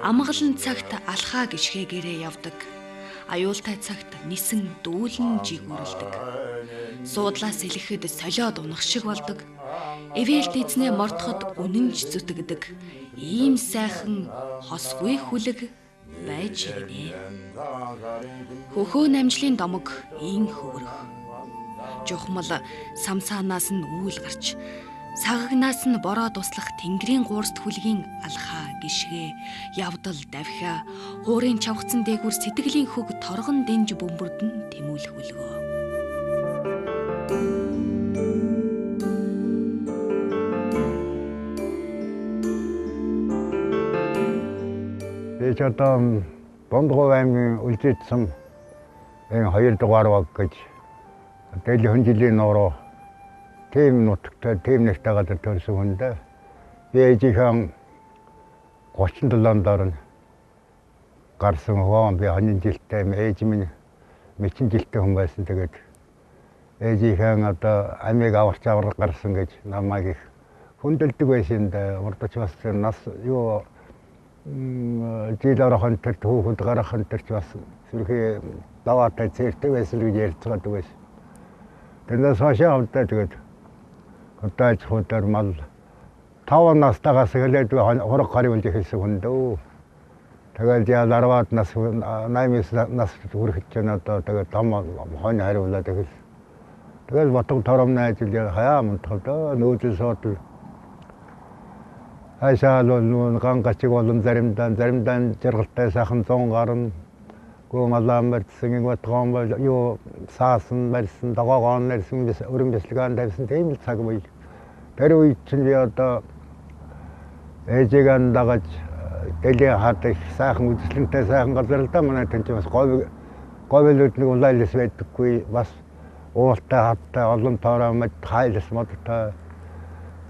Амгалан цагт алхаа гიშгээгээрээ явдаг. Аюултай цагт нисэн дүүлэн жигүүрэлдэг. Суудлаас элэхэд солиод унах шиг болдог. Эвэлт эзнээ мордоход үнэнч зүтгэдэг. Ийм сайхан хосгүй хүлэг байж гинэ. Хөхөө намжлын домог ийн хөвөрөх. Жухмал самсаанаас нь үүл гарч сагагнаас нь бороо туслах тэнгэрийн гуурст хүлгийн алхаа гიშгэ явдал давхиа хуурын чавгацсан дээгүүр сэтгэлийн хөг торгон дэнж бөмбөрдөн тэмүүлэх үлгөө. Би ч одоо Дундгуй аймгийн Үлзийдсэн энэ 2 дугаар баг гэж Дэлхий хөнжлийн нууруу тийм нутагтай, тийм нэртэй газар төрсөн хүн дээ. Би ээжийнхээ 37 доор нь гарсан хоо би хонин жилтэй, ээж минь мэчин жилтэй хүн байсан. Тэгээд ээжийнхээ одоо амийг аварч авраг гарсан гэж намайг их хүндэлдэг байсан дээ. Урдч бас нас юу жил орох энэ хүүхэд гарах энэ ч бас сүрхий даваатай цэртэй байсан гэж ярьцгаадаг байсан. Тэрнээс хойш авдаа тэгээд одоо аж ахуйдаар мал 5 настайгаас эхлээд хураг гарыг үлж эхэлсэн хүн дөө. Тэгэл яа 10-аад нас 8 нас хүрэхэд чинь одоо тэгээд том хонь хариулаад эхэлсэн. Тэгэл ботог торомны ажил хаяа мунтах дөө нөөцөл суудал. Хайшаал бол нүүн ган гачиг болон заримдаа жаргалтай сайхан 100 гарна. Гүн алаан барьсан, батгоон бол юу саасан барьсан, догоогоон барьсан, өрөн бяцлагаан тавьсан тийм л цаг үе. Тэр үед чинь би одоо ээжигээ дагаж дэлийн хад их сайхан үзэсгэлэнтэй сайхан газар л да манай тань чинь бас говьлууд нэг улаалс байдаггүй бас уултай хадтай олон тоороо мод хайлс модтой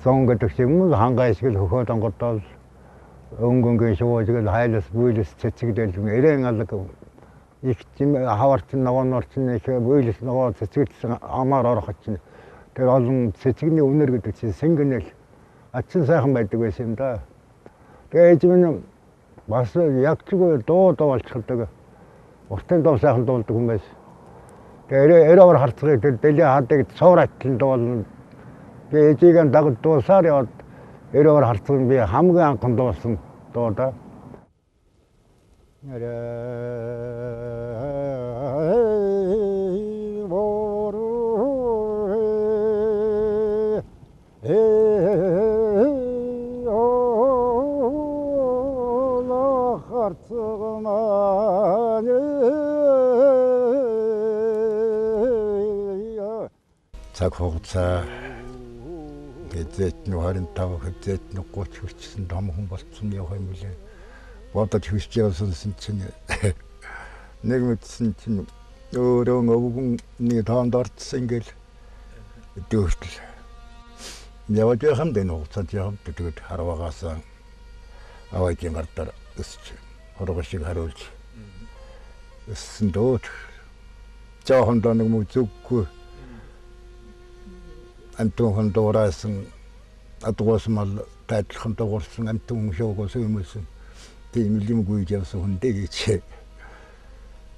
зон гэдэг юм хангай шиг л хөхөө донгодол өнгөнгийн шувуу шиг л хайлс буйлс цэцэгдэл эрен алаг их чим хаварчин ногооноор чинь их буйлс ногоо цэцэгдсэн амаар орох чинь тэр олон цэцэгний үнэр гэдэг чинь сэнгэнэл ачин сайхан байдаг байсан юм да. Тэгээ ээж минь бас яг ч үгүй дуу болчихдог. Уртын дуу сайхан дуулдаг хүн байсан. Тэгээ эрээр харцгийг тэр дэлийн хадыг цууратлан дуулна. Би ээжигээ дагаж дуулсаар яваад эрээр харцгийг би хамгийн анхан дуулсан дуу да. Цаг хугацаа хэзээд нь 25 хэзээд нь 30 хүрчихсэн том хүн болцсон явах юм билээ. Бодож хүсэж явсан чинь нэг мэдсэн чинь өөрөө өвгөн нэг тоонд орцсон ингээл дүүртэл явж байх юм дэн хугацаанд явд. Тэгээд харваагаас аваагийн гардаар өсч хоргоо шиг хариулж өссөн дөөт жоохон доо нэг мөг зүггүй амтун хон дуурайсан адгуус мал тайтлхан дуурсан амтун шоогоос юмсэн тийм юм гүйж явсан хүн дээ гэж.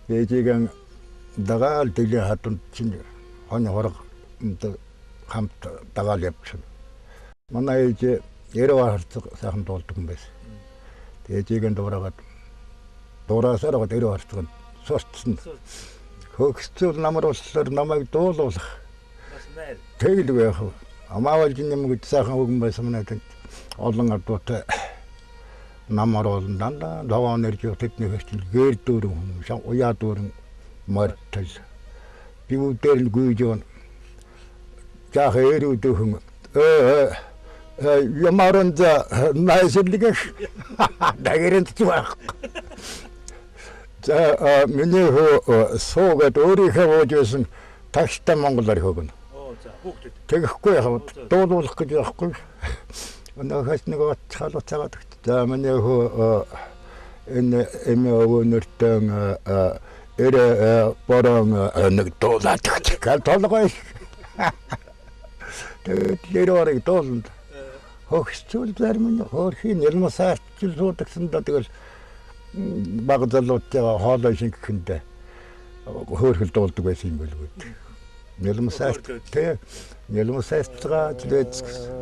Ээжигээ дагаал дэлийн хатанд чинь хонь хорог хамт дагаал явчихна. Манай ээж эрээр харцаг сайхан дуулдаг юм байсан. Ээжигээ дуурайгаад дуурайсаар гоо эрээр харцаг сурцсан. Хөгсцөл намар услаар намайг дуулуулах. Тэгэл байх. Амаавал юм гэж сайхан үгэн байсан манай тэнд олон ардуутай нам оруулан дандаа логоон ирж тэдний хэрчил гээр дүүрэн хүн уяа дүүрэн мортол би бүгдээр нь гүйж явна. Жаах эрүүдхэн ямаран за найсэрлэг дагэрэнт байх. За миний хөө суугаад өөрийнхөө ууж байсан тагштай монголоор хөөгнө. Хүүхдүүд. Тэгэхгүй яг дуулуулах гэж байхгүй. Өнөөхөөс нэг хаалга цаагаад. За миний хөө энэ эмээ өвөнөртөн эрэ борон нэг дуулаад өгч. Толгой. Тэгээд лэрорыг дуулна. Хөгсчүүл зарим нь хөөрхийн нэлмсаарчил суудагсан да тэгэл баг залуутайгаа хоолой шингэхэндээ хөөрхөл дуулдаг байсан юм болов уу. Нэлмсаарч тий нэлмсаарчгаа жилээц гэсэн.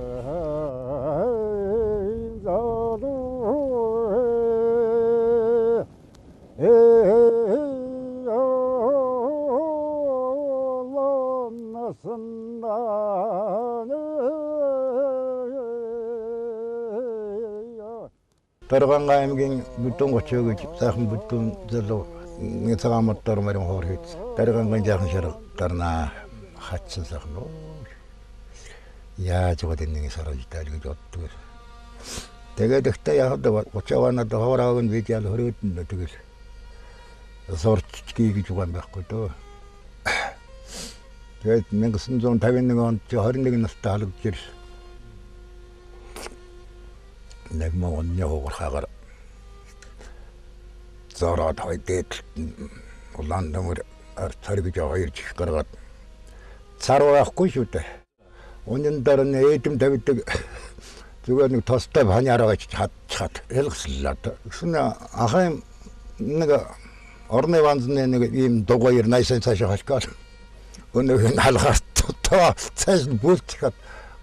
Дарган аймгийн бүтэн 30 гэж сайхан бүтэн залуу нэг цагаан моддоор марин хоор хийц. Даргангийн жаахан шар дарнаа хатсан сайхан. Яаж гоод энэ сараж таал гэж боддог. Тэгээд ихтэй яг 30 оноод хоороог нь бид ял хөрөөдөн тэгэл сурчгийг гэж байгаа юм байхгүй дөө. Тэгээд 1951 онд 21 настай халагдж ирсэн. Нэг монгоны хугархаагаар зороод хой дээдэлт улаан төмөр арцар гэж хоёр чих гаргаад цар байхгүй шүү дээ. Үнэн дээр нь эдэм тавьдаг зүгээр нэг тостой паняраа гэж хатчихад хэлгслээ. Тэгсэн ахын нэг орны ванзны нэг ийм дугуйр 89 цаашаа халкал. Өнөөх нь халахаар тоо цааш нь бүлтгэхэд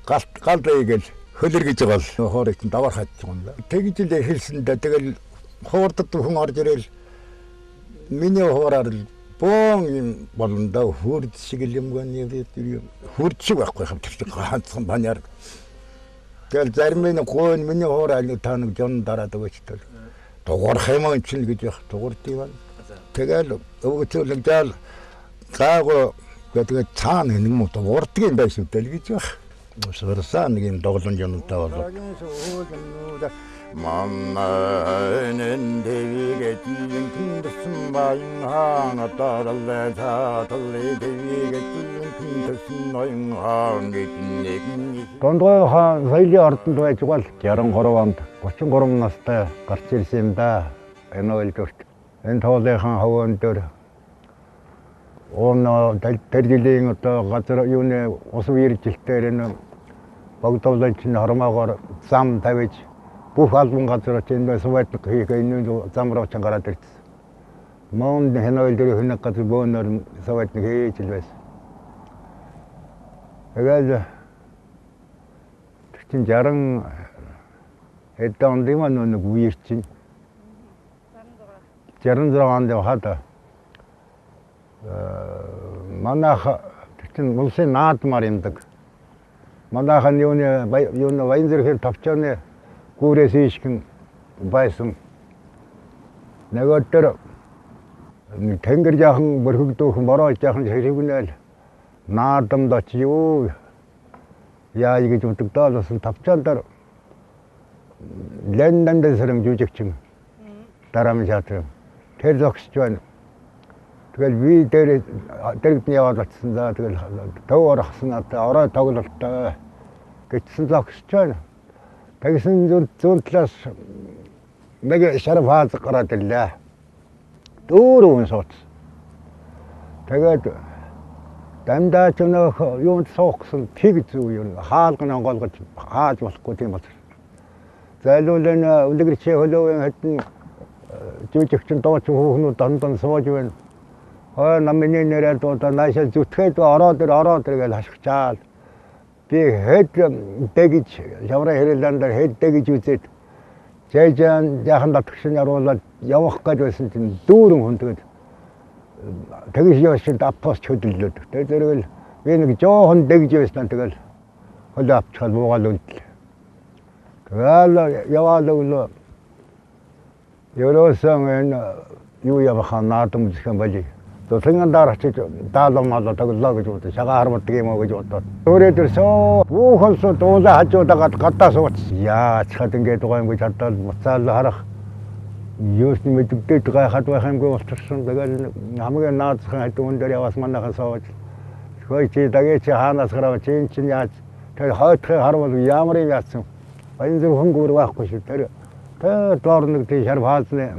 галт гал гээл хөлөр гэж байгаа л хоорыг чинь давар хатчих юм да. Тэгж л эхэлсэн дээ. Тэгэл хуурдад хүн орж ирэл миний хуураар л бөөн юм болно да. Хүрд шиг л юм гэн хүрд шиг байхгүй юм тэр чинь ганцхан баняар. Тэгэл зарим нь гуйн миний хуураа та нэг жон дараад өгөөч тэл. Дугуурах юм аа чинь гэж яах дугуурд юм. Тэгэл өвгөцөөлөг жаал гаагүй тэгээд цаана нэг юм дуурдаг юм байсан дээ л гэж яах. Сурсан нэг юм доглон жонтой болов. Дондгой хаан соёлын ордонд байж гол 63 онд 33 настай гарч ирсэн юм да. Энэ ойлдогт. Энэ тоолынхан хаван дээр уун тэр жилийн одоо газар юуны ус үержилтээр энэ богдовлон чинь хормоогоор зам тавьж бүх албан газар чинь сувайт хийх энэ зам руу чинь гараад ирсэн. Мөн хянойл дээр хөнөг газар бөөнөр сувайт хийж л байсан. Тэгээд чинь 60 хэдэн онд юм нэг үер чинь 66 онд хаад манайх чинь улсын наадмаар юмдаг. Манайхан юуны юуны Баянзэрхээр товчооны гүүрээс ийшхэн байсан. Нөгөөдөр тэнгэр жаахан бөрхөгдөөхөн бороо жаахан хэрэгнээл наадамд очиж юу яа гэж бодогдоод бас товчоон дээр Лондонд сэрэн жүжигчин дараам шатрам тэр зогсож байна. Тэгэл би дээр дэрэгдэн яваад очсон за тэгэл төв орохсон надад орой тоглолттой гэсэн зогсож байна. Тэгсэн зүүн талаас нэг шарав хааз гараад ирлээ. Дөрөв хүн сууцсан. Тэгээд дандаа ч нөх юунд суух гэсэн тэг зүү юм хаалган онгойлгож хааж болохгүй тийм болсон. Зайлуулын үлгэрчээ хөлөөгийн хэдэн жүжигчин дуучин хүүхнүүд дандан сууж байна. Хой намны нэрээр дуудаа наашаа зүтгээд ороод ир ороод ир гэж хашгичаал. Би хэд дэгж шаврын хэрэлэн дээр хэд дэгж үзээд жайжан яхан татгшин яруулаад явах гэж байсан чинь дүүрэн хүн тэгээд тэгж явшин автобус хөдөллөөд. Тэгээд зэрэгэл би нэг жоохон дэгж байсан тэгэл хөлөө авчихад буугаал үнтлээ. Тэгэл яваал өглөө. Ерөөсөн энэ юу явах наадам үзэх юм болий. Туслан дээр очиж даалгамаа тоглоо гэж бодсон. Шагаа хармаддаг юм уу гэж бодоод. Өөрөө дэрсөө бүхэлсөө дуулаа хажуудагаад гадаа сууц. Яа чад ингээд байгаа юм гэж хадаад буцаал харах. Юус нь мэддэгдээд гайхаад байх юмгүй болчихсон. Тэгэл хамгийн наадсхан хажуун дээр яваас манайхан сууж. Хөөе чи дагээ чи хаанаас гарав чи эн чинь яаж тэр хойдохыг харвал ямар юм яатсан. Баян зүрхэн гүр байхгүй шүү. Тэр тэр доор нэг тий шар фаазны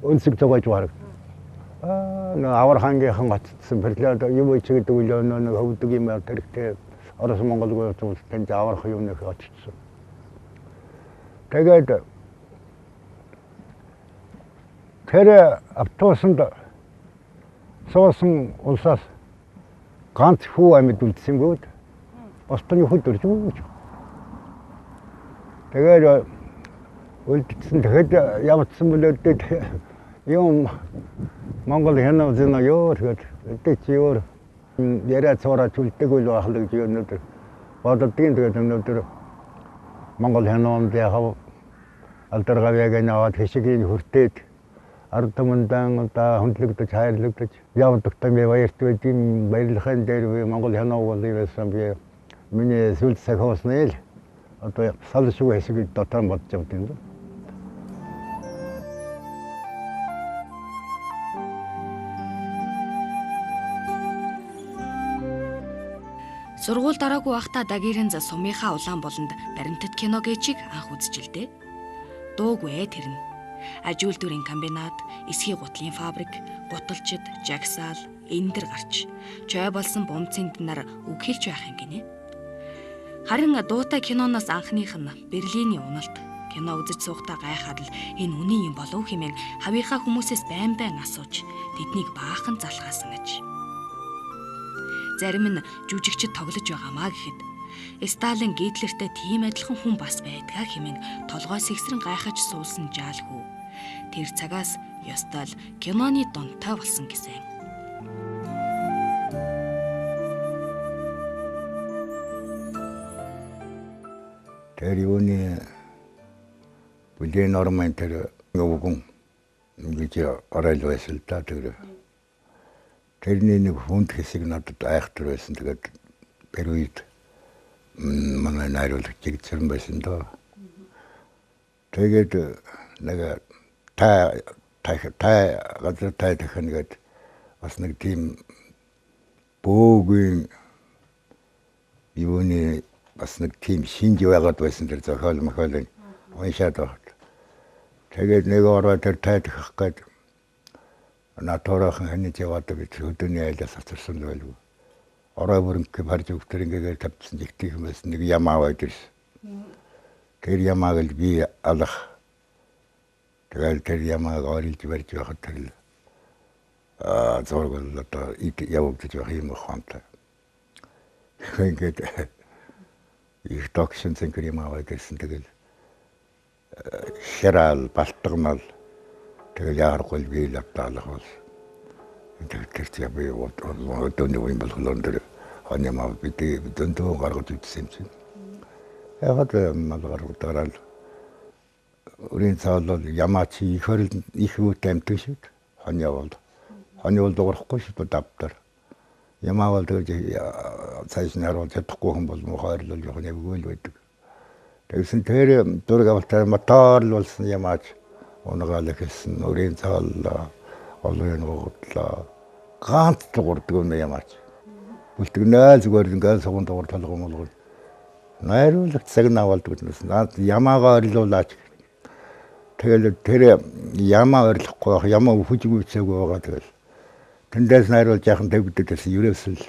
өнсөг зогоож бараг. Аа нөө авар хангийнхан гоцсон бэрлээд юм уу чи гэдэг үлээ нэг хөвдөг юм тэрхтээ Орос Монголгүй зүйл танд аварх юм нөх очсон. Тэгээд тэр автобусанд суусан улсаас ганц хүү амьд үлдсэн бөгөөд бусдын хөд өрж өгч. Тэгээд үлдсэн тэгэхэд явцсан бүлэдэд юм Монгол хянаа зэн ёо тэгэхэд өдөө чи өөр яриа цуураач үлдэг үл байх л гэж өнөөдөр боддгийн. Тэгээд өнөөдөр Монгол хянуунд яхав алдаргавьяаг наваад хэшигийн хүртээд ард түмэндан одоо хүндлэгдэж хайрлагдаж явдагтай би баярт байдгийн баярлахын дээр би Монгол хянуу бол байсан би миний сүлд сахиусны л одоо сал шиг хэсгийг дотор бодож явд юм. Сургууль дараагүй байхдаа Дагирэнз сумынхаа улаан болонд баримтат кино гэжийг анх үзчихэлдээ. Дуугүй тэр нь. Аж үйлдвэрийн комбинат, эсхий гутлын фабрик, гуталчид, жагсаал, эндэр гарч чой болсон бумцын нар үг хэлж байх юм гинэ. Харин дуутай киноноос анхных нь Берлиний уналт. Кино үзэж суухдаа гайхаад л энэ үнэн юм болов хэмээн хавийнхаа хүмүүсээс байн байн асууж тэднийг баахан залхаасан аж. Зарим нь жүжигчд тоглож байгаамаа гэхэд Сталин Гитлертэй тийм адилхан хүн бас байдгаа хэмээн толгой сэгсрэн гайхаж суусан жаалхүү. Тэр цагаас ёстой л киноны донтой болсон гэсэн. Тэр юуны бүлээн нормын тэр өвгөн ингэж орол байсан л да тэр. Тэрний нэг хүнд хэсэг надад айхтар байсан. Тэгээд тэр үед манай найруулагч жигцэрэн байсан доо. Тэгээд нэг та та газар та дахин гээд бас нэг тийм бөөгийн юуны бас нэг тийм шинж байгаад байсан тэр зохиол мохиолыг уншаад байхад. Тэгээд нэг ороо тэр тайлах гээд натураахан ханиж яваад гэж хөдөөний айлаас асарсан байлгүй. Орой бүрэнхий барж өгтөр ингээгээр тавьчихсан жигтих юм байсан нэг ям аваад ирсэн. Тэр ямааг л би алах. Тэгэл тэр ямааг орилж барьж байхад тэр зураг бол одоо явагдаж байх юм ухаантай. Ингээд их догшин цэнхэр юм аваад ирсэн. Тэгэл хяраал балтгамал тэгэл яарахгүй би л автаалах бол. Тэр чи би өдөөний үеийн болохоор тэр хон юм ав бид зөндөө гаргаж үзсэн юм чинь. Яг л мал гаргадараа л өрийн цаал бол ямаа чи их хорил их үүтэй амтдаг шүү дээ. Хон явал. Хон явал дуурахгүй шүү дээ давтар. Ямаа бол тэгж цааш нь харуул чадахгүй хүн бол муухай ойрлол явах явгүй л байдаг. Тэгсэн тэр зураг авалтаар мотор л болсон ямаач унагаал эхэлсэн өрийн цаал олон гутлаа ганц дуурдаг юм ямаач. Бүлтгэнэ зүгээр ингээл суган дуур толгой молгоо. Найруулагч цаг навалдаг гэсэн. Наад ямаагаа ойрлуулаач. Тэгэл тэр ямаа ойрлохгүй байх, ямаа үхэж гүйцээгүй байгаа тэгэл. Тэндээс найруулж яхан тавигддаг гэсэн ерөөсөл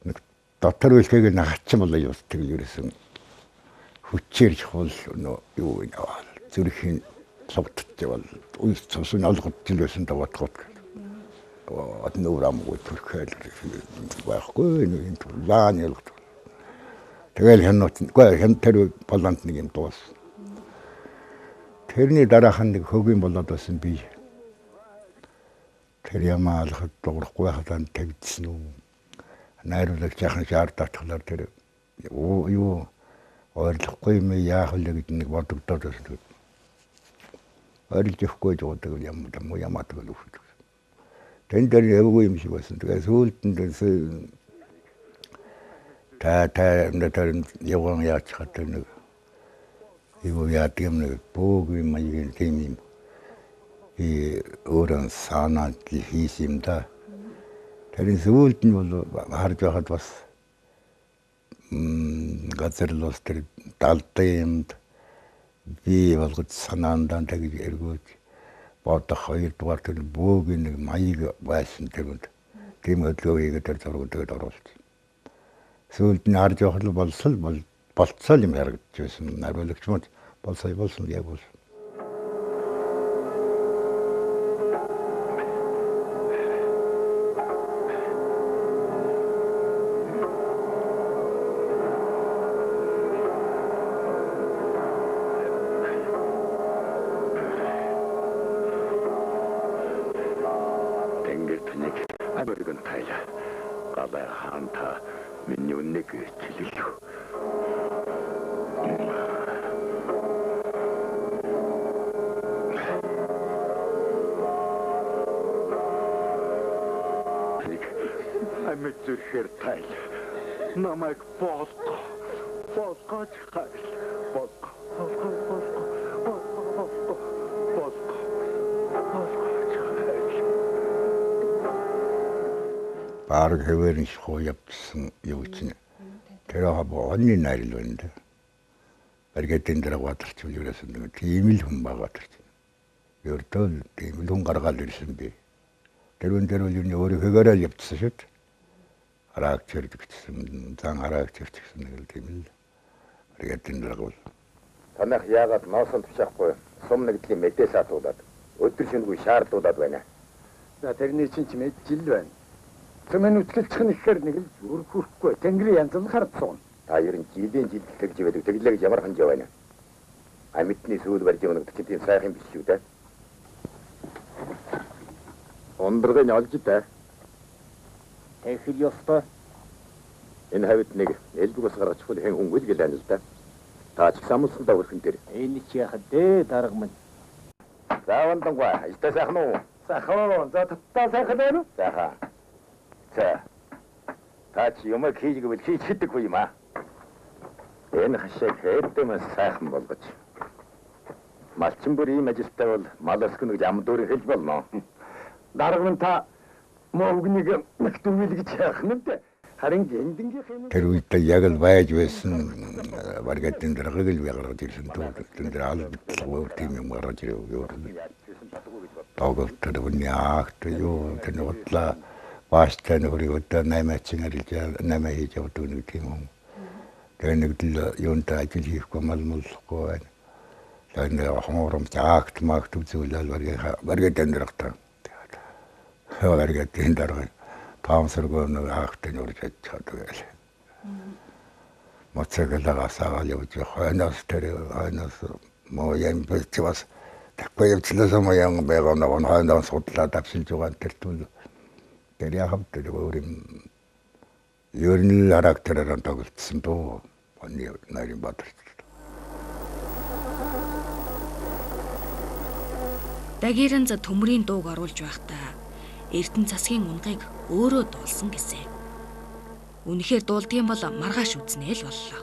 нэг дотор үлхээг нь хачин болоо юу тэгэл ерөөсөн хүчээр чухал нөө юу яваал зүрхийн лугдчихвал үе цус нь олгодч л байсан даваатгууд. Од нүүр амгүй төрхөөл байхгүй нэг юм лаан ялгд. Тэгэл хянууд үгүй хян тэр болонд нэг юм дуус. Тэрний дараах нь нэг хөгийн болоод байсан би. Тэр ямаа алхад дуурахгүй байхад тавьдсан үү. Найруулагч яхан шаардлагатай тэр юу ойрлохгүй юм яах вэ гэдэг нэг бодогдоод байсан. Ойрлж өгөхгүй жуудаг юм ямаа тэгэл өгөх. Тэн дээр явгүй юм шиг байсан. Тэгээ сүүлд нь та тэр явган яач хат нэг юу яадаг юм нэг бөөг юм маягийн тийм юм би өөрөө санаад хийсэн юм да. Тэр сүүлд нь бол харж байхад бас газар л бас тэр далдын юмд бий болгож санаандаа тэгж эргүүлж бодох хоёрдугаар тэр бөөгийн нэг маяг байсан тэр тийм хөдөлгөөн хийгээд тэр зураг тэгээд оруулж. Сүүлд нь харж байхад болсол болцоо юм харагдаж байсан. Нариулагч мод болсон болсон яг болсон. Зүрхээр тайл. Намайг болго. Болгооч хайл. Болго. Болго. Болго. Болго. Болго. Болгооч хайл. Бараг хэвээр шхуу явсан юу чинь. Тэр хабо онны найрал байна да. Баргатын дээр бадарч ерөөсөн нэг тийм л хүн байгаа тэр чинь. Ердөө тийм л хүн гаргаад ирсэн би. Тэрүүн дээр бол юу өөрөө хэвээрээ л явчихсан шүү дээ. Хараагч хэрдэгчсэн, зан хараагч хэрдэгчсэн нэг л тийм л баргатын дээр бол. Танах яагаад ноосон тушаахгүй сум нэгдлийн мэдээлэл атуулаад өдөр шөнөгүй шаардуулаад байна. За тэрний чинь ч мэдж ил байна. Цөмөн үтгэлчих нь ихээр нэг л өрх хөрөхгүй тэнгэрийн янз л хард сууна. Та ер нь жилийн жил тэгж байдаг тэглээ гэж ямар ханжаа байна. Амьтны сүүл барьж явна гэдэг чинь тийм сайхан биш шүү дээ. Ундрагыг олж дээ. Тэгэхэл ёстой. Энэ хавьд нэг элбэг ус гаргаж хөл хэн хүн үл гэлэн л да. Та ч самсандаа өрхөн дээр. Энэ ч яхад дээ дарга минь. За вандангуй, ажилдаа сайхан уу? Сайхан. За татаа сайхан байна уу? Сайхан. За. Та ч юм хийж гэвэл хийж хийдэггүй юм аа. Энэ хашааг хэдэмэн сайхан болгож. Малчин бүр ийм ажилтаа бол мал өсгөн гэж ам дүүрэн хэлж болно. Дарга минь та мөвгнийг нэгтүүл гэж яах нь вэ? Харин гендингийн юм. Тэр үед яг л байж байсан баргатын даргаыг л гаргаж ирсэн. Тэр дээр албадлага тийм юм гаргаж ирэв юу. Тоглолтод үний акт юу тэр бодлоо бааштай нөхрийг одоо 8 чин арилж 8 хийж явдаг нэг тийм юм. Тэр нэг л юунтай ажил хийхгүй мал моллохгүй байна. Тэр нэг хоромч акт магт үзүүлэл баргатын даргатай. Баргатын дарга таамсаргүй нэг аахтай нүрж чаддаг гэл. Моцегэлээ асаагаал явж хойноос тэр хойноос моо юм бич бас такгүй явчлаа моо юм байгаа нэг хойноос судлаа давшилж байгаа тэр түл тэр яхав тэр өөр юм ер нь характераар тоглолцсон дөө оны нарийн бадарч. Дагиранз төмрийн дууг оруулж байхдаа Эрдэнэ засгийн унгыг өөрөө дуулсан гэсэ. Үнэхээр дуулдгийн бол маргааш үзнэ л боллоо.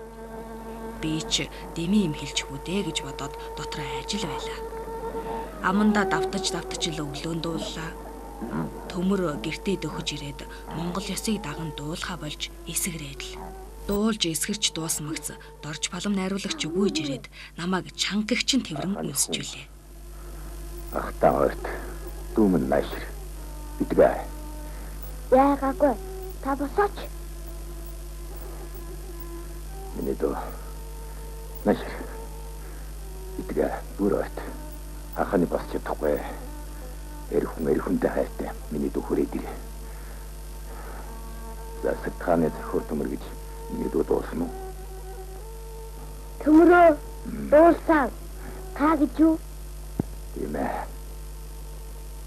Би ч дэмий юм хэлчихүү дээ гэж бодоод дотроо ажил байлаа. Амандаа давтаж давтаж л өглөөн дууллаа. Төмөр гэртээ дөхөж ирээд Монгол ёсыг даган дуулахаа болж эсгэрээд л. Дуулж эсгэрч дуусмагц дорж палам найруулагч гүйж ирээд намайг чангагчин тэрэн үнсжүүлээ. Ахтаа ойрт дүүмэн наашир. Бидгээ. Яагаагүй. Та босооч. Миний дүү. Наашир. Бидгээ бүр ойрт. Аханы босч чадахгүй. Эр хүн эр хүндээ хайртай. Миний дүү хүрээд ирээ. Засаг хааны зөхөр төмөр гэж миний дүү дуулсан уу? Төмөрөө дуулсан. Та гэж юу? Тийм ээ.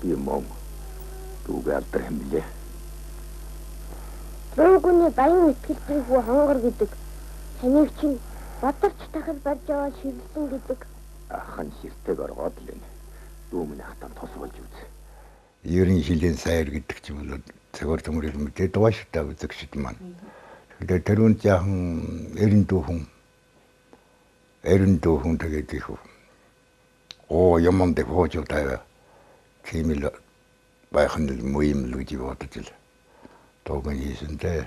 Би мөн дүүгээ алдар хэмлээ. Зүүгүний баян итгэлтэй хүү хонгор гэдэг. Таныг чинь бадарч тахал барьж аваад ширлсэн гэдэг. Ахан ширтээг оргоод л энэ. Дүү минь ахтан тус болж үз. 90 жилийн сайр гэдэг ч юм уу цогоор төмөрийг мэдээд байгаа шүү дээ үзэгчд маань. Тэгэхээр тэрүүнд яахан 94 хүн тэгээд их оо юм дэх хоожоо таа тийм л байх нь л муу юм л гэж бодож л. дууг нь хийсэн дээ.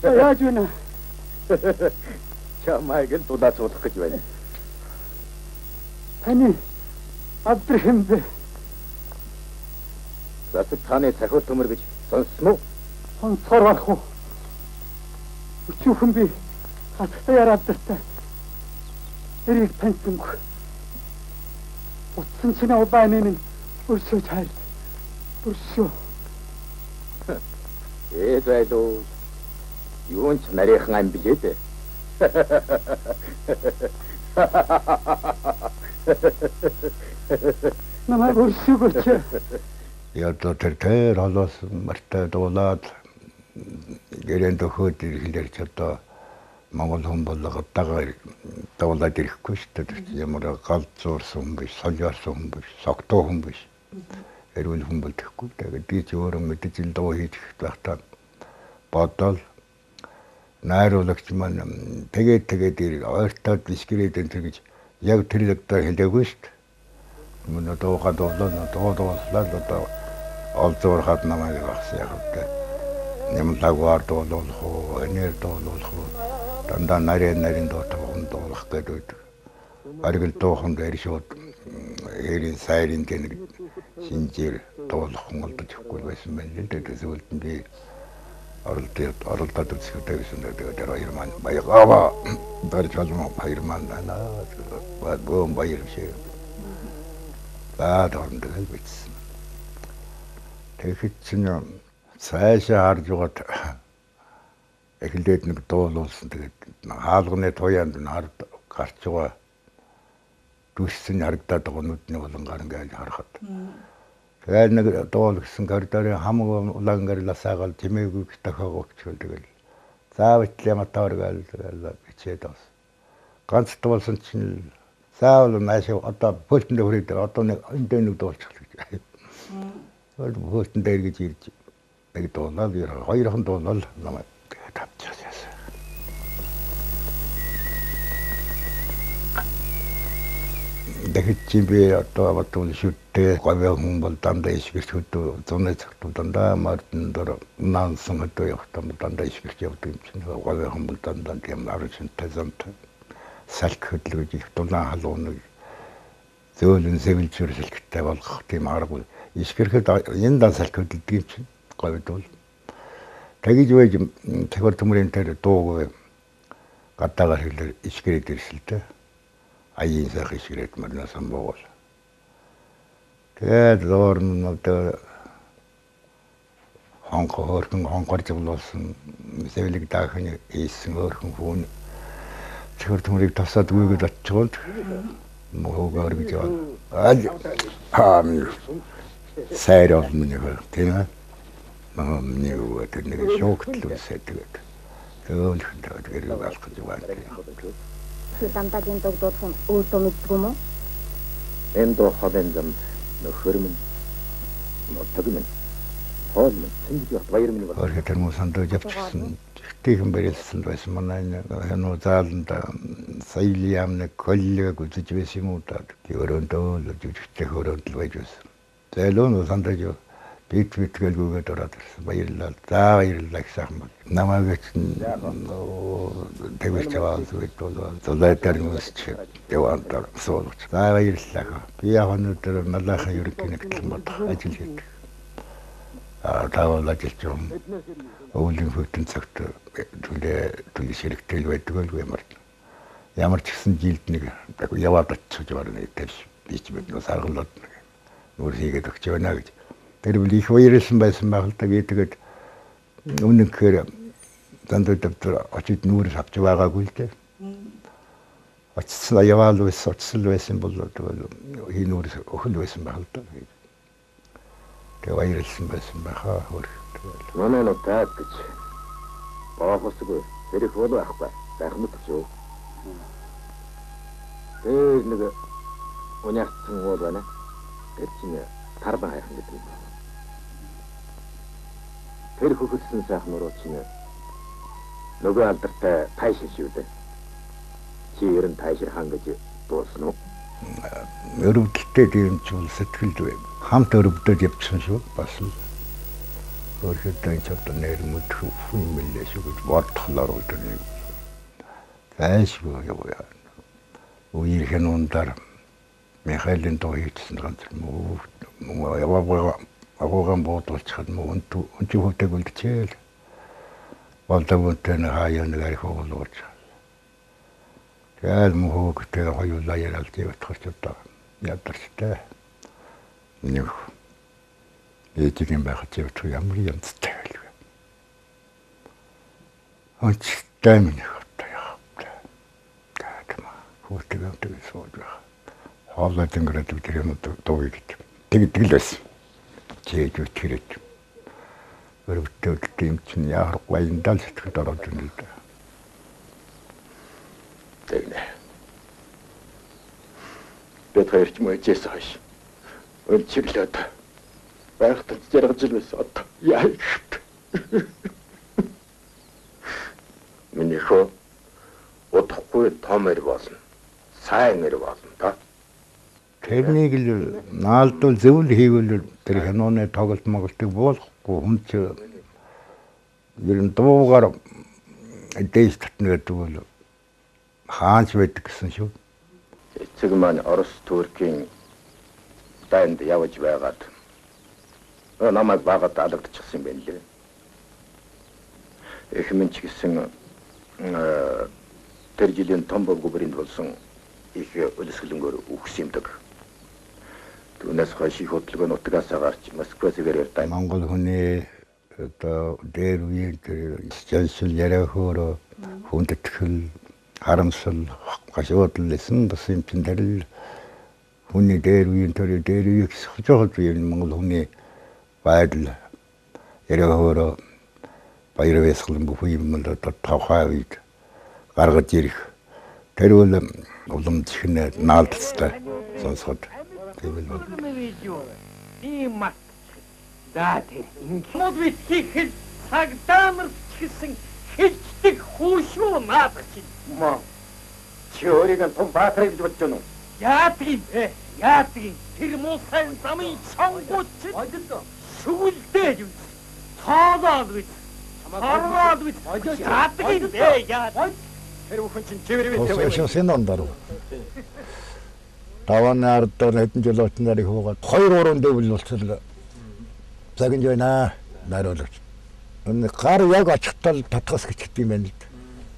Яаж вэ? Чамайг л дулаацуулах гэж байна. Таны алдар хэн бэ? Засаг таны цахиур төмөр гэж сонссон уу? Сонсохоор байх уу? Өчүүхэн би хатагтай яр алдартай. Эрийг таньсангүй. Утсан чинь улааны минь өршөөж хайр. Өршөө. Зайлуу. Юун ч нарийнхан ам билээ дээ. Намайг өршөөгөөч. Одоо тэр холоос мартай дуулаад гэрэн төхөөд ирэхлээр ч одоо Монгол хүн бол гадаагаар дуулаад ирэхгүй шүү дээ. Тэр чинь ямар гал зуурсан хүн биш, солиорсон хүн биш, согтуу хүн биш. Эрүүл хүн бол тэхгүй. Тэгээд би ч өөрөө мэдэж ил дуу хийж байхдаа бодоол найруулагч маань тэгээд ир ойртоод ишгэрээд энэ гэж яг тэр одоо хэлээгүй шүү дээ. Мөн дуугаа дуулаа, дуу дууслаа одоо олзуурхад намайг багсан яг үгүй. Нямлагаар дуулах уу, энээр дуулах уу, дандаа нарийн дуутай дуулах гэдэг. Аргил дуухан дээр шууд хэрийн сайрын тэнэг шинжээр дуулах хүн олдож өгөхгүй байсан байна л дээ. Тэгвэл нь би оролдоод үзэхдээ гэсэн тэгээд тэр хоёр маань баягаа дарж болмоо хоёр маань наа бөөн баяр шиг. За дорн тэгэл бичсэн. Тэгэхэд чинь цаашаа харж байгаад эхлээд нэг дуулуулсан. Тэгээд хаалганы туяанд хард гарч байгаа дүрсэн харагдаад байгаа нүдний булангаар ингээд харахад. Тэгээд нэг дуул гэсэн коридорын хамаг улаан гарласаагаал чимээгүй тохиогоо гэчихвэл тэгэл заавал яматаар гээл тэгэл бичээд бас. Ганц дуулсан чинь заавал наашаа одоо пөлтөнд хүрээд одоо нэг энэ дээр нэг дуулчих гэж. Тэгээд пөлтөн дээр гэж ирж нэг дуулаад хоёрхан дуулал намайг тэгээд авчихсан. Тэгэхэд чи би одоо батул шүтээ говь хүн бол дандаа ишгэрч хөдөө зуны цагт дандаа мордон дор наансан хөдөө явахдаа дандаа ишгэрч явдаг юм чинь говь хүн бол дандаа тийм арван шинтэй замтай салхи хөдлөж их дулаан халууныг зөөлөн сэвэлжүр салхитай болгох тийм арга ишгэрхэд энэ дан салхи хөдөлдөг юм чинь говьд бол тэгж байж цахиур төмөрийн тэр дуугүй гадаагаар хэлээр ишгэрээд ирсэн л дээ. Аяын сайхан ишгэрээд морноос буугуул. Тэгээд зуурн одоо хонхо хөөрхөн хонхор жиглуулсан сэвлэг даахны хийсэн хөөрхөн хүүн цахиур төмөрийг тасаад гүйгээд очиод мөгөөр гэж яваад аль аа сайр олон нэг тийм ээ миний өвөө тэр нэг шуугтл үсээ тэгээд зөөлхөн тэгээд гэрээ алах гэж байна. Дантагийн дог дуудах юм өөртөө мэддэг юм уу? Энэ дуу холын замд нөхөр минь нутаг минь хоол минь цэнгэж явах баяр минь бол. Өөрхө тэр мусанд явчихсан. Ихтэйхэн барилсан байсан манай хянуу зааланд соёлын яамны коллег үзэж байсан юм уу да. Өрөөндөө л жүжигчтэй өрөөнд л байж байсан. Зайлуун сандаж бит битгэлгүйгээд ороод ирсэн. Баярлалаа. За баярлалаа их сайхан бол. Намайг чинь тэгвэрч аваад үед бол зулай дээр нүсч яваанд суулгач. За баярлалаа. Би яг өнөөдөр малайхан ерөнхий нэгтлэн бодох ажил хийдэг. Аа таавал ажиллаж юм. Өвлийн хөтөн цагт төлөө ширэгтэл байдаг л ямар. Ямар ч гэсэн жилд нэг яваад очиж барна тэр би ч мэднэ саргалаад нэг нүүр хийгээд өгч байна гэж. Тэр бол их баярлсан байсан байх л да. Би тэгээд үнэн гэхээр дандаа дэвтэр очиж нүүрс авч байгаагүй л дээ. Очсон яваал байсан, очсон байсан бол тэгэл хий нүүрс өхөл байсан байх л да. Тэгээ баярлсан байсан байхаа хөр. Манай нутаг гэж боохосгүй хэрэг бол байхгүй. Сайхан нутаг шүү. Тэр нэг уняцсан уул байна. Тэр чинь тарбан хайхан гэдэг юм. Тэр хөхөлсөн сайхан нуруу чинь нөгөө алдартай тайшир шүү дээ. Чи ер нь тайшир хан гэж дуулсан уу? Өрөвдөлтэй тийм ч бол сэтгэлд хамт өрөвдөж явчихсан шүү. Бас л Өөрөөр ч одоо нэр мэдэх хүн юм лээ шүү гэж бодлохлоор өдөр нэг зайлшгүй яваа. Үеийнхэн ундар Михаилын дуу хийчихсэн ганц мөн яваа агууган буудуулчихад мөн өнчиг хөтөг үлдчихээл. Болдогонтой хаяа нэг арх уулууч. Тэгэл мөн хөөгтэй хоёулаа яриад явах ч одоо ядарчтай. Нэг ээжийн байхад явах ямар янзтай байлгүй. Онцтой минь хөтэ яах вэ? Таатма хөтөг өмтөг сууж байгаа. Хоолой тэнгэрээд тэр юм дууг гэдэг. Тэг тэгэл байсан. Чээж үтгэрэд. Өрөвтөд юм чинь яарахгүй баяндал сэтгэлд ороод ирнэ л дээ. Тэгнэ. Бид хоёр ч мөжээс хойш өнчиглөөд байхад жаргаж л байсан одоо яа их. Миний хөө удахгүй том эр болно. Сайн эр болно та. Тэрнийг л наалдвал зөвл хийвэл тэр киноны тоглолт моголтыг буулгахгүй хүн чи ер нь дуугаар дээш татна гэдэг бол хаанч байдаг гэсэн шүү. Эцэг маань Орос Туркийн дайнд явж байгаад намайг багад алагдчихсан юм байна лээ. Эх минь ч гэсэн тэр жилийн Томбов губернд болсон их өлсгөлөнгөөр үхсэн юмдаг. Түүнээс хойш их хөдөлгөөн нутгаас гарч Москва зэрэг дайн. Монгол хүний одоо дээр үеийн тэр жаншил яриа хөөрө хүндэтгэл харамсал гашуудал эсэн бас юм чинь тэр л хүний дээр үеийн тэр дээр үеийг сохжоод юм Монгол хүний байдал яриа хөөрө баяр баясгалан бүх юм л одоо тухай үед гаргаж ирэх тэр бол улам чихнэ наалдцтай сонсоход тэгвэл ийм мат. За тэр мод битгийхэл цагдаа нар ч гэсэн хэлждэг хүүшүү наадах чинь. Мо чи өөрийгөө том баатар гэж бодож байна уу? Яадаг юм бэ? Яадаг юм? Тэр муу сайн замын сонгууд чинь шүглдээ юм. Цоолоод гэж. Хорвоод гэж. Яадаг юм бэ? Яадаг. Тэр бүхэн чинь чивэр Ошоо сэнон даруу. Таван ардаар хэдэн жил очноор их хуугаад 2 3 дэвэл болчихлоо. Загинж байна найруулагч. Энэ гар яг очихтол татгас гэчдэг юм байна л да.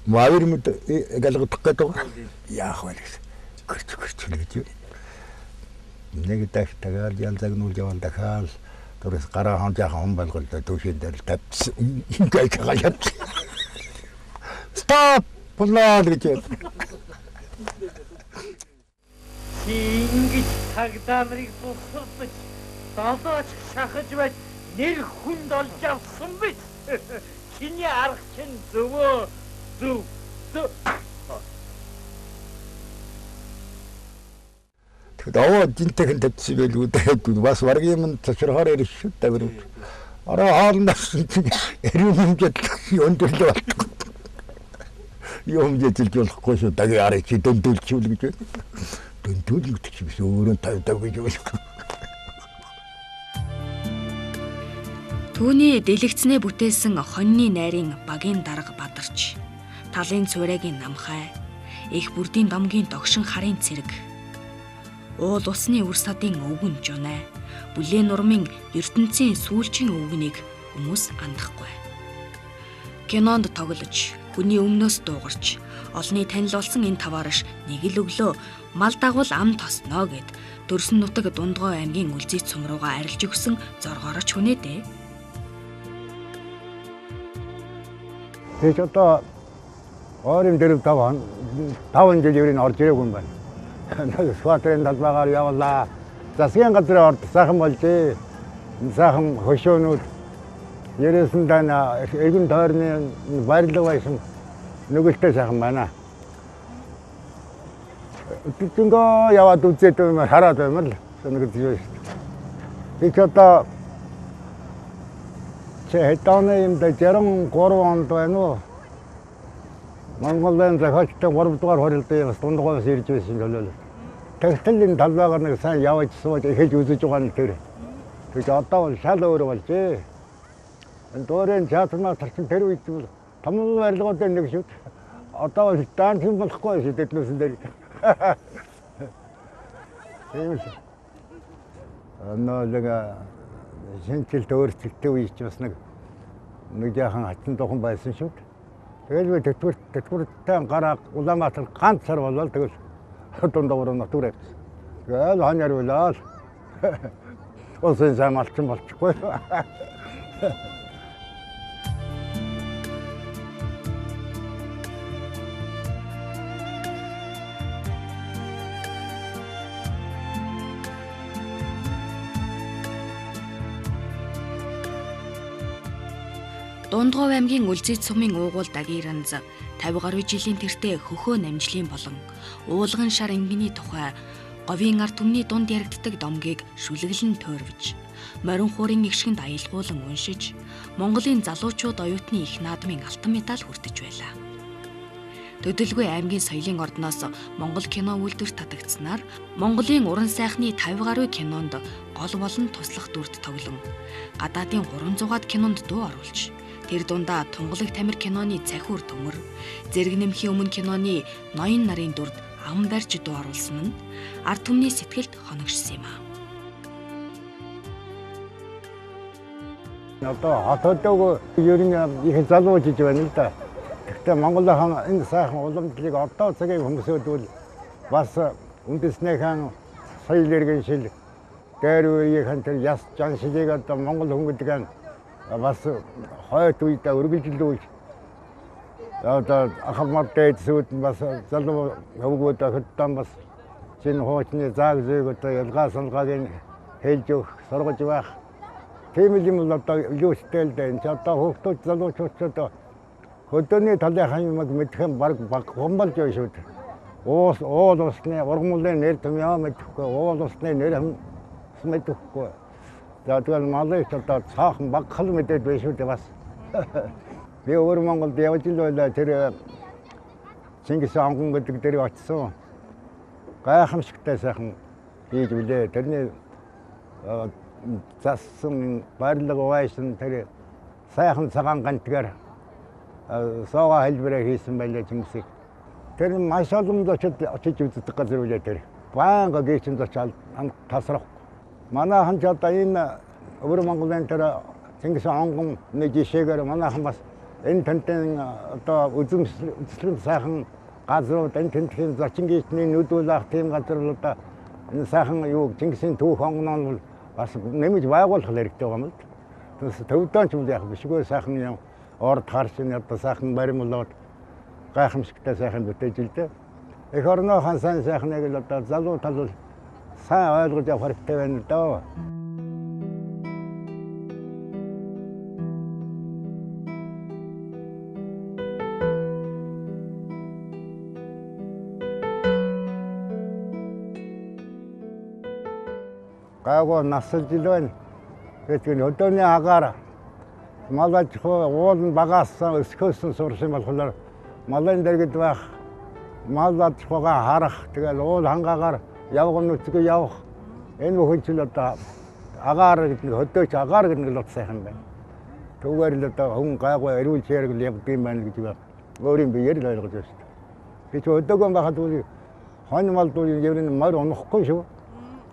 Мавэр мэд галгадах гэдэг. Яах вэ гэсэн. Гэрч гэрч гэж. Нэг дах тагаал ял загнуул явал дахаал тэрс гараа хон жаахан хон болгол төвшин дээр тавьчихсан. Ингээд галаад. Стоп! Болоо гэж. Чи ингэж цагдаа нарыг тусгаж долооч шахаж байж нэр хүнд олж авсан биз? Чиний арга чинь зөвөө зөв зөв. Тэгэхэд овоо жинтэйхэн тавьчихсан байлгүй дээ. Бас варгийн юм цочрохоор ирэх шүү дээ. Ороо хоолноос чинь эрүүл хэмжээд өндөрлөө болтгоо. Юм жижиг болохгүй шүү. Даги арай чи дөндөлчүүл гэж. Дөндөл гэдэг чи биш өөрөө 50 50 гэж байна. Түүний дэлгэцнээ бүтээсэн хоньны найрын багийн дарга Бадарч, талын цувраагийн намхай, их бүрдийн домгийн догшин харын цэрэг, уул усны үр садын өвгөн жунай, бүлээн нурмын ертөнцийн сүүлчийн өвгөнийг хүмүүс андахгүй. Кинонд тоглож, хүний өмнөөс дуугарч, олонний танил болсон энэ таваарш нэг л өглөө мал дагуул ам тосноо гэд дөрсөн нутаг Дундгой аймгийн Үлзий цум руугаа арилж өгсөн зоргоорч хүнээ дээ. Тэгж одоо ойрын 4 5 жил ер нь орж ирээгүй юм байна. Сүхбаатарын талбайгаар явлаа. Засгийн газрын орд сайхан болжээ. Сайхан хөшөөнүүд ерөөсөн дана эргэн тойрны баярлаг байсан нүгэлтэй сайхан байна. Өдөржингөө яваад үзээд юм хараад баймал санагдаж байна шүү дээ. Би ч одоо чи хэдэн юм дэ 63 онд байна уу? Монголын зохиолчтой 3 дугаар хорилдын бас Дундгойоос ирж байсан төлөөлөл. Тэгтэл энэ талбайгаар нэг сайн явж сууж эхэлж үзэж байгаа нь тэр. Тэгж одоо бол шал өөр болжээ. Дуурайн театр матар чинь тэр үед бол том барилгуудын нэг шүү. Одоо бол даанч юм болохгүй шүү тэднүүсэн дээр. Тийм л. Нөө шинжилт өөрчлөлттэй үе чи бас нэг жаахан хачин духан байсан шүү. Тэгэл би тэтгэвртэй гараа Улаанбаатар ганц сар болол тэгэл дундаа нотур авчихсан. Тэгэл ханяр байлаа. Улсын сайн малчин болчихгүй. Дундгов аймгийн Үлзий сумын уугуул Дагиранз 50 гаруй жилийн тэртээ хөхөө намжлын болон уулган шар ингэний тухай говийн ард түмний дунд яригддаг домгийг шүлэглэн тойрвж, морин хуурын эгшгэнд аялгуулан уншиж, Монголын залуучууд оюутны их наадмын алтан медаль хүртэж байлаа. Төдөлгүй аймгийн соёлын ордноос Монгол кино үйлдвэрт татагдсанаар Монголын уран сайхны 50 гаруй кинонд гол болон туслах дүрд тоглон гадаадын 300-аад кинонд дуу оруулж, тэр дундаа Тунгалаг тамир киноны цахиур төмөр, зэрэг нэмхийн өмнө киноны ноён нарын дүрд ам барьж дуу оруулсан нь ард түмний сэтгэлд хоногшсон юм аа. Одоо хотод ер нь их залуу жиж байна л да. Гэхдээ Монголын энэ сайхан уламжлалыг одоо цагийг хүмүүсүүд бас үндэснийхэн соёл иргэншил дээр үеийнхэн тэр яс жаншилыг одоо Монгол хүн гэдэг нь бас хойд үедээ үргэлжлүүлж одоо ахмад дээдсүүд бас залуу хөвгүүд охидтан бас шинэ хуучны зааг зүйг одоо ялгаа салгааг хэлж өгөх, сургаж байх. Тийм л юм бол одоо илүүстэй л дээ. Энэ ч одоо хүүхдүүд залуучууд одоо хөдөөний талынхаа юмыг мэдэх нь баг хумбалж байна шүү дээ. Уул усны ургамлын нэр томьёо мэдэхгүй, уул усны нэр мэдэхгүй. За тэгэл малын ч одоо цаахан багхал мэдээд байна шүү дээ бас. Би өөр Монголд явж л байлаа. Тэр Чингис онгон гэдэг дээр очисон. Гайхамшигтай сайхан хийж билээ. Тэрний зассан барилга байсан тэр сайхан цагаан гантгаар суугаа хэлбэрээр хийсэн байлаа Чингисийг. Тэр маш олон очиж үздэг газар үлээ тэр. Байнга гийчин зочаал тасрах. Манайхан ч одоо энэ өвөр Монголын тэр Чингис онгон нэг жишээгээр манайхан бас энэ тентэн одоо үзэсгэлэн сайхан газрууд энэ тентхийн зочин гийчний нүдүүлэх тийм газар одоо энэ сайхан юу Чингисийн түүх онгон бол бас нэмж байгуулах хэрэгтэй байгаа юм л. Тэгээс төвдөн ч юм яах бишгүй сайхан юм орд харшин одоо сайхан баримлууд гайхамшигтай сайхан бүтээж л дээ. Эх орноо хан сайн сайхныг л одоо залуу тал бол сайн ойлгож явах хэрэгтэй байна л доо. Гайгүй насалж ил байна. Тэгэхээр өдөөний агаар мал аж ахуй уул нь багаасан өсгөөсөн сурсан болохоор малын дэргэд байх мал аж ахуйгаа харах тэгэл уул хангаагаар явган нүцгэн явах энэ бүхэн чинь одоо агаар гэдэг нэг хөдөөч агаар гэдэг нэг л сайхан байна. Түүгээр л одоо хүн гайгүй эрүүл чирэг л явдаг юм байна гэж өөрийн биеэр л ойлгож байна шүү дээ. Би ч өдөөгөн байхад үгүй хонь мал дүү ер нь морь унахгүй шүү.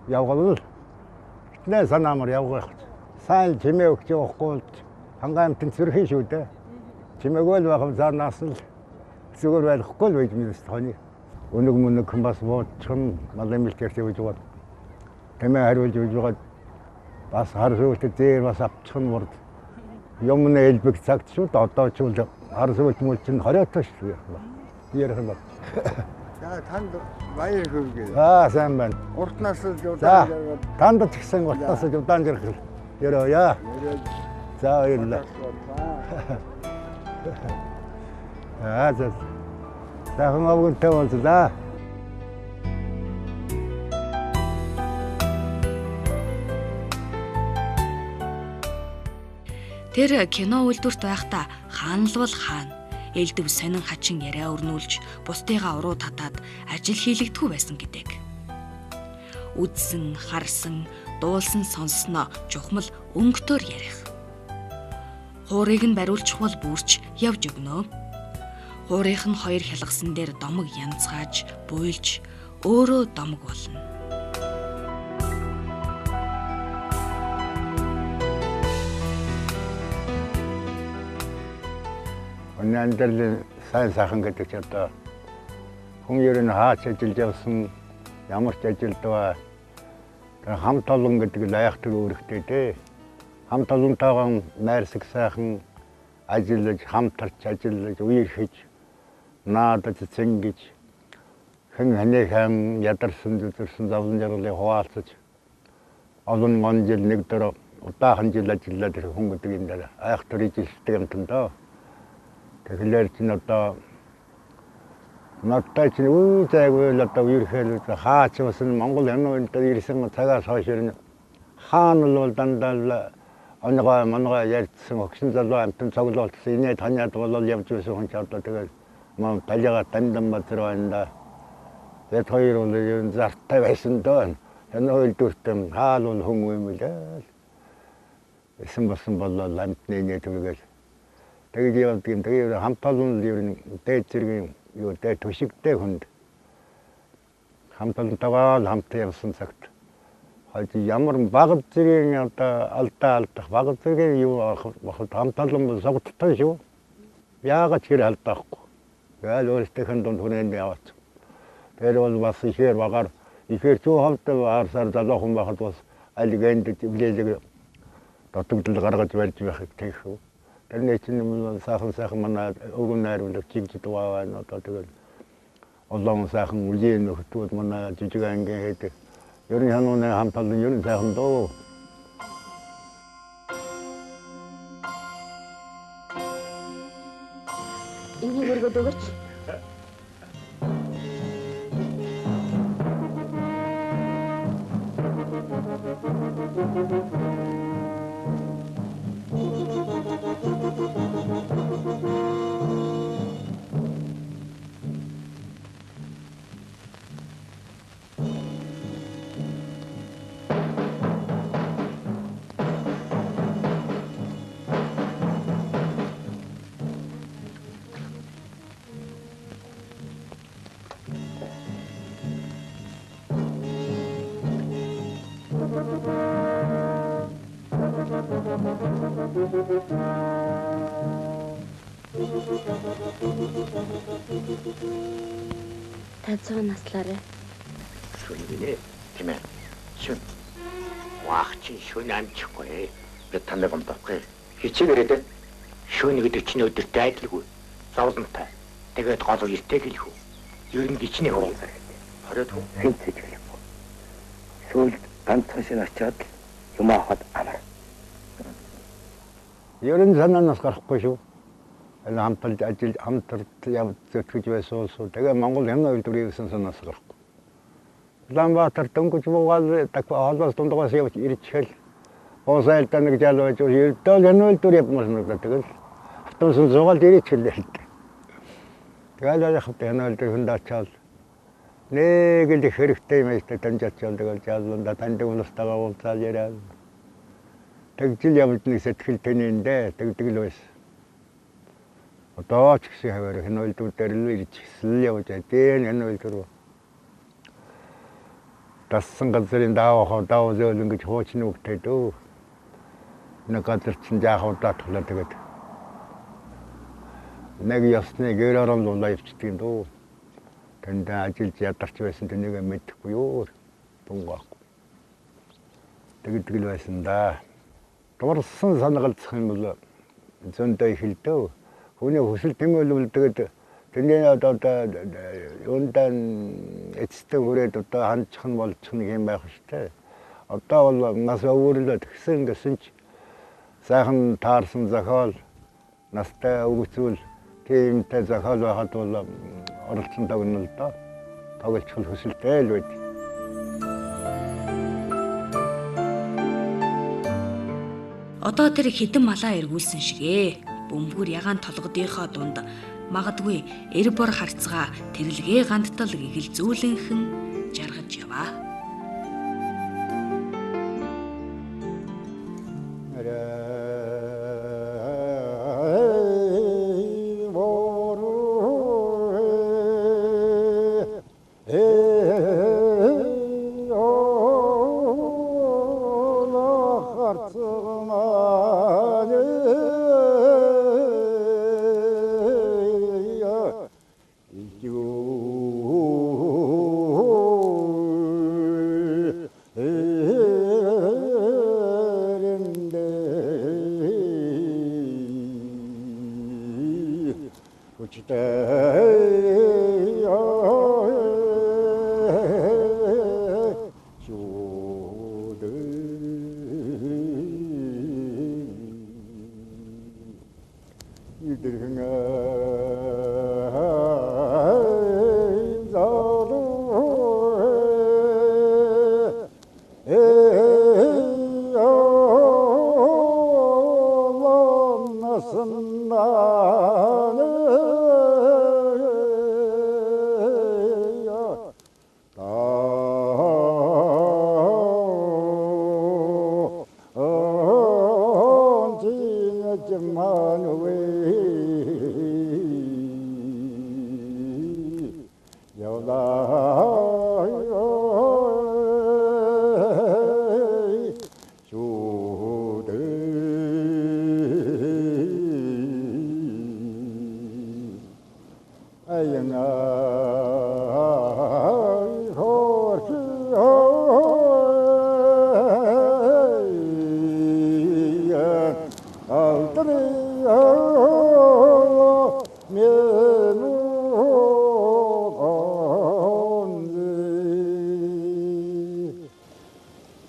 Явгал л хитнээ санаамар явгах. Сайн чимээ өгч явахгүй хангаа амтэн зүрхэн шүү дээ. Чимээгүй л байх зар нас л зүгээр байхгүй л байж мэдээс хонь. Өнөг мөнөг бас буучихсан малын бэлтгэрт явж байгаа. Тэмээ хариулж явж байгаа. Бас хар сүүлд зээр бас авчихсан урд. Юм нэ элбэг цагт шүү дээ. Одоо ч үл хар сүүлд мүл чинь 20-той шүү дээ. Ярих юм бол. За танд баяр хүргэе. Аа сайн байна. Урт наслаж удаан жаргал. Танд ч гэсэн урт наслаж удаан жаргал. Ерөөе. За баярлалаа. Аа за. Сайхан овгонтой боллоо. Тэр кино үйлдвэрт байхдаа хаанлвал хаана. Элдв сонин хачин яриа өрнүүлж, бусдыгаа уруу татаад ажил хийлэгдэхгүй байсан гэдэг. Үзсэн, харсан, дуулсан, сонссноо чухмал өнгөтөр ярих. Хуурыг нь бариулчихвал бүрч явж өгнө. Хуурынх нь хоёр хялгасан дээр домог янзгааж, буйлж өөрөө домог болно. Хүний амьдралын сайн сайхан гэдэг чи одоо хүн ер нь хаач ажиллаж явсан, ямар ч ажилдаа хамт олон гэдэг л айхтар үүрэгтэй дээ. Хамт олонтойгоо найрсаг сайхан ажиллаж, хамтарч ажиллаж, үерхэж, наадаж, цэнгэж, хэн ханийхэн ядарсан, зүзэрсэн зовлон жаргалыг хуваалцаж олон он жил нэг дөрөв удаан жил ажиллаад ирэх хүн гэдэг юм дээр айхтар ижилдэг юм тань доо. Тэгэхээр чинь одоо надтай чинь үе зайгүй л одоо үерхэл хаач бас Монгол хянуу энэ ирсэн цагаас хойш ер нь хаана л бол дандаа л онгой монгой ярьсан огшин залуу амтан цоглуулсан инээ таниад болол явж байсан хүн ч одоо тэгэл мөн талига таньдан базар байна да. Тэгээд хоёр бол ер нь зартай байсан доо. Хянуу үйлдвэртэн хаал бол хүн юм лээ. Эсэн болсон болол амтны инээ төргөл. Тэгж явдаг юм. Тэгээ хамт олон ер нь дээд зэргийн юу дээд төшигтэй хүнд хамт олонтойгоо л хамт явсан цагт хойд ямар баг зэргийн одоо алдаа алдах баг зэргийн юу бахад хамт олон бол согттой шүү. Яагаад ч хэр алдаахгүй. Тэгэл өөрсдийнх нь дунд хүрээнд яваач. Тэр бол бас ихээр багаар ихээр чүү хамт аарсаар залуухан байхад бас аль гэнд үлээлэг дутагдал гаргаж барьж байхыг тэгшүү. Тэрний чинь сайхан сайхан манай өвгөн найруулагч чигж дуваа байна. Одоо тэгэл олон сайхан үеийн нөхдүүд манай жижиг ангийн хэд ер нь ханууны хамт олон ер нь сайхан дөө. Энийг өргөд өгөөч. Та 100 наслаарай. Шүн гинэ, тийм ээ. Шүн. Вах чи шүн амжихгүй. Би таныг гомдохгүй. Хичээгээрэй дээ. Шүн гэдэг чинь өдөртөө айдалгүй. Зовлонтой. Тэгээд гол үертэй гэлхүү. Ер нь гичний хурал. 20 хүн хэн сэжиглэхгүй. Сүүлд ганцхан шинэ очиод юм авахад амар. Ер нь санаанаас гарахгүй шүү. Энэ хамталж ажил хамтарч явж зөтгөж байсан улсуу. Тэгээ Монгол хянаа үйлдвэрийн гэсэн санаас гарахгүй. Улаанбаатар дөнгөж буугаал хоолоос дундгаас явж ирчихэл уусайлдаа нэг жал байж ердөө хянаа үйлдвэр явмаар санагдаад тэгэл автобусын суугаал ирчихлээ л дээ. Тэгэл яах вэ хянаа үйлдвэр хүнд очиад нэг л их хэрэгтэй юм ажтай таньж очиад тэгэл жалланда таньдаг улстайгаа уулзаад яриад тэгжил явж нэг сэтгэл тэнэндээ тэгдэг л байсан. Одоо ч гэсэн хаваар хянаа үйлдвэр дээр л ирчихсэн л явж байдیں۔ Хянаа үйлдвэр дассан газрын даавах даав зөөл ингэж хуучин үгтэй дөө. Нэг газар чинь жаах удаа тоглоо тэгээд нэг ясны гэр орон лулаа явчихдаг юм дөө. Тэнд ажиллаж ядарч байсан тэнийг мэдэхгүй юу. Тунгаахгүй. Тэгдэг л байсан да. Дурсан санагалцах юм бол зөндөө их л дөө. Хүний хүсэл тэмүүлвэл тэгээд тэрний одоо юундан эцэстэн хүрээд одоо хандчих нь болчих нэг юм байх шүү дээ. Одоо бол нас өвөрлөө тэгсэн гэсэн ч сайхан таарсан зохиол настай өгцүүл тиймтэй зохиол байхад бол оролцсон тогно л доо. Тоглолцох хүсэлтэй л байд. Одоо тэр хідэн малаа эргүүлсэн шигэ. Бөмбөр ягаан толгодынхоо дунд магадгүй эр бор харцгаа тэрэлгээ гандтал гэгэл зүүлэнхэн жаргаж яваа. Хүчтэй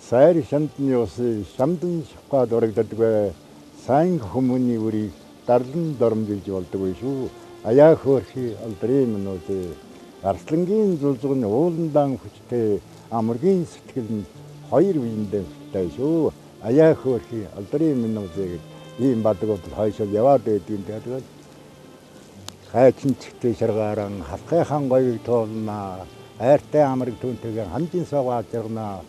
Сайр шамдны усы шамдан шавхаа дурагддаг. Сайн хүмүүний үрийг дарлан доромжилж болдог шүү. Аяа хөөрхий алдрын минут арслангийн зулзган ууландаан хүчтэй амаргийн сэтгэл нь хоёр биендээ хүчтэй шүү. Аяа хөөрхий алдрын минут гэж ийм бадаг бол хойшоо яваад байдаг юм. Тэгээд хайчин чигтээ шаргааран халахын гоёг туулнаа. Айртай амраг түүнтэйгээ хамжин суугаа жаргана.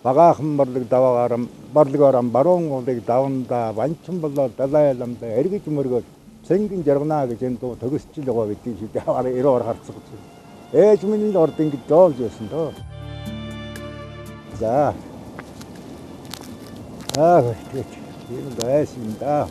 Багаахан борлог даваагаар борлогоор баруун уулыг давандаа банчин болоод далай ламдаа эргэж мөргөөд цэнгэн жаргана гэж энэ дуу төгсчил байгаа гэдгийг шид аваар 90 ор харцдаг. Ээж минь л орд ингэж доолж байсан доо. За. Аа тэгээд ийм байсан да.